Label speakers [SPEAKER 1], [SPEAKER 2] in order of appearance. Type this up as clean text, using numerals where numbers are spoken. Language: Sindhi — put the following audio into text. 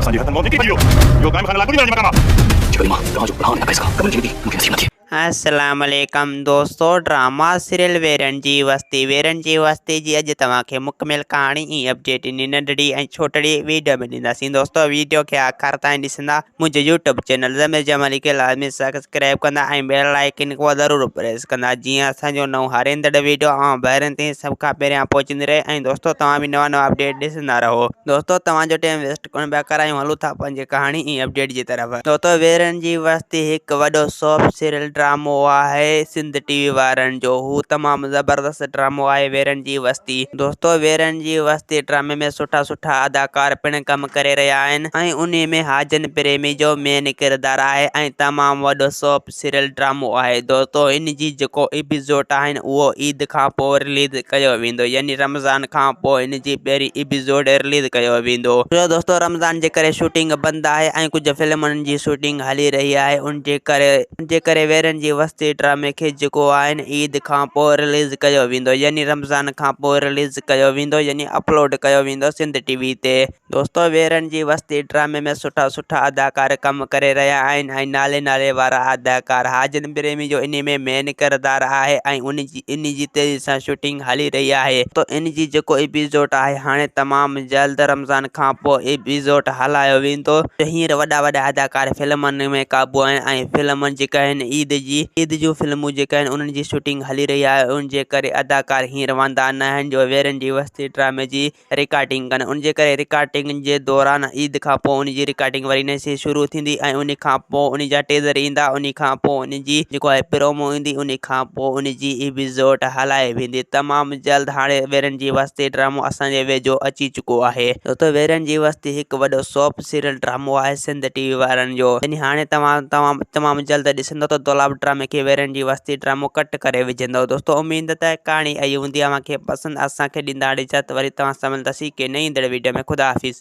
[SPEAKER 1] اسان جي هٿن مان نڪري ڀڄي ويو. اهو قائم خانه لاء ٻڙي وڃڻ جي مقام آ.
[SPEAKER 2] جيڪڏهن مان توهان جو پرهان نه ڪري سگهان ته منهنجي زندگي مون کي نصيب نه ٿئي.
[SPEAKER 3] السلام عليڪم دوستو ڊراما سيريل ويرن جي وستي ويرن جي وستي جي اڄ توهان کي مڪمل ڪهاڻي ۽ اپڊيٽ انهي ننڍڙي ۽ ڇوٽڙي ويڊيو ۾ ڏينداسين دوستو ويڊيو کي آخر تائين ڏسندا منهنجي يوٽيوب چينل ضمير جمالي کي لازمي سبسڪرائب ڪندا ۽ بيل آئيڪن کي ضرور پريس ڪندا جيئن اسان جو نئون هر ايندڙ ويڊيو اوهان ڀائرن تائين سڀ کان پهريان پهچندي رهي ۽ دوستو توهان به نوان نوان اپڊيٽ ڏسندا رهو دوستو توهان جو ٽائيم ويسٽ ڪونه پيا ڪرايون هلون ٿا پنهنجي ڪهاڻي ۽ اپڊيٽ جي طرف. دوستو ويرن جي وستي هڪ وڏو سوپ سيريل ڊرامو آهي سنڌ ٽي وي وارن جو هو تمام زبردست ڊرامو آهي ويرن جي وستي دوستو ويرن جي وستي ڊرامي ۾ سٺا سٺا اداڪار پڻ ڪم ڪري رهيا آهن ۽ انهي ۾ حاجن پريمي جو مين ڪردار آهي ۽ تمام وڏو سوپ سيريل ڊرامو آهي دوستو ان جي جيڪو ايپيسوڊ آهن اهو عيد کان پوء رليز ڪيو ويندو يعني رمضان کان پوء ان جي پهرين ايپيسوڊ رليز ڪيو ويندو. ڇو دوستو رمضان جي ڪري شوٽنگ بند آهي ۽ ڪجهه فلمن جي شوٽنگ هلي رهي آهي ان جي ڪري ان جي ڪري ويرن جي وستي ڊرامي کي جيڪو آهن عيد کان پوء رليز ڪيو ويندو يعني رمضان کان پوء رليز ڪيو ويندو يعني اپلوڊ ڪيو ويندو سنڌ ٽي وي تي. دوستو ويرن جي وستي ڊرامي ۾ سٺا سٺا اداڪار ڪم ڪري رهيا آهن ۽ نالي نالي وارا اداڪار حاجن پريمي جو انهي ۾ مين ڪردار آهي ۽ ان جي انهي جي تيزي سان شوٽنگ هلي رهي آهي ته ان جي جيڪو ايپيسوڊ آهي هاڻي تمام جلد رمضان کان پوء ايپيسوڊ هلايو ويندو. هينئر وڏا وڏا اداڪار فلمن ۾ قابو آهن ۽ فلمن جيڪا آهن عيد جي عيد جون فلمون جيڪا آهن انهن جي شوٽنگ هلي رهي آهي ان جي ڪري اداڪار هينئر واندا نه آهن جو ويرن جي وستي ڊرامي جي رڪارڊنگ ڪن ان جي ڪري رڪارڊنگ جي دوران عيد کان پوء ان جي رڪارڊنگ وري نئين سر شروع ٿيندي ۽ ان کان پوء ان جا ٽيزر ايندا ان کان پوء ان جي جيڪو آهي پرومو ايندي ان کان پوء ان جي ايپيسوڊ هلائي ويندي تمام جلد هاڻي ويرن جي وستي ڊرامو اسان جي ويجهو اچي چڪو آهي. دوستو ويرن جي وستي هڪ وڏو سوپ سيريل ڊرامو آهي سنڌ ٽي وي وارن جو يعني هاڻي توهان توهان تمام جلد ڏسندو ته دولاب ڊرامي کي ويرن جي وستي ڊرامو ڪٽ ڪري وجهندو دوستو اميد ته ڪهاڻي آئي هوندي اوهان کي پسند اسان کي ڏيندا اجازت وري توهان سان ملنداسين ڪنهن نئين ايندڙ ويڊيو ۾ خدا حافظ.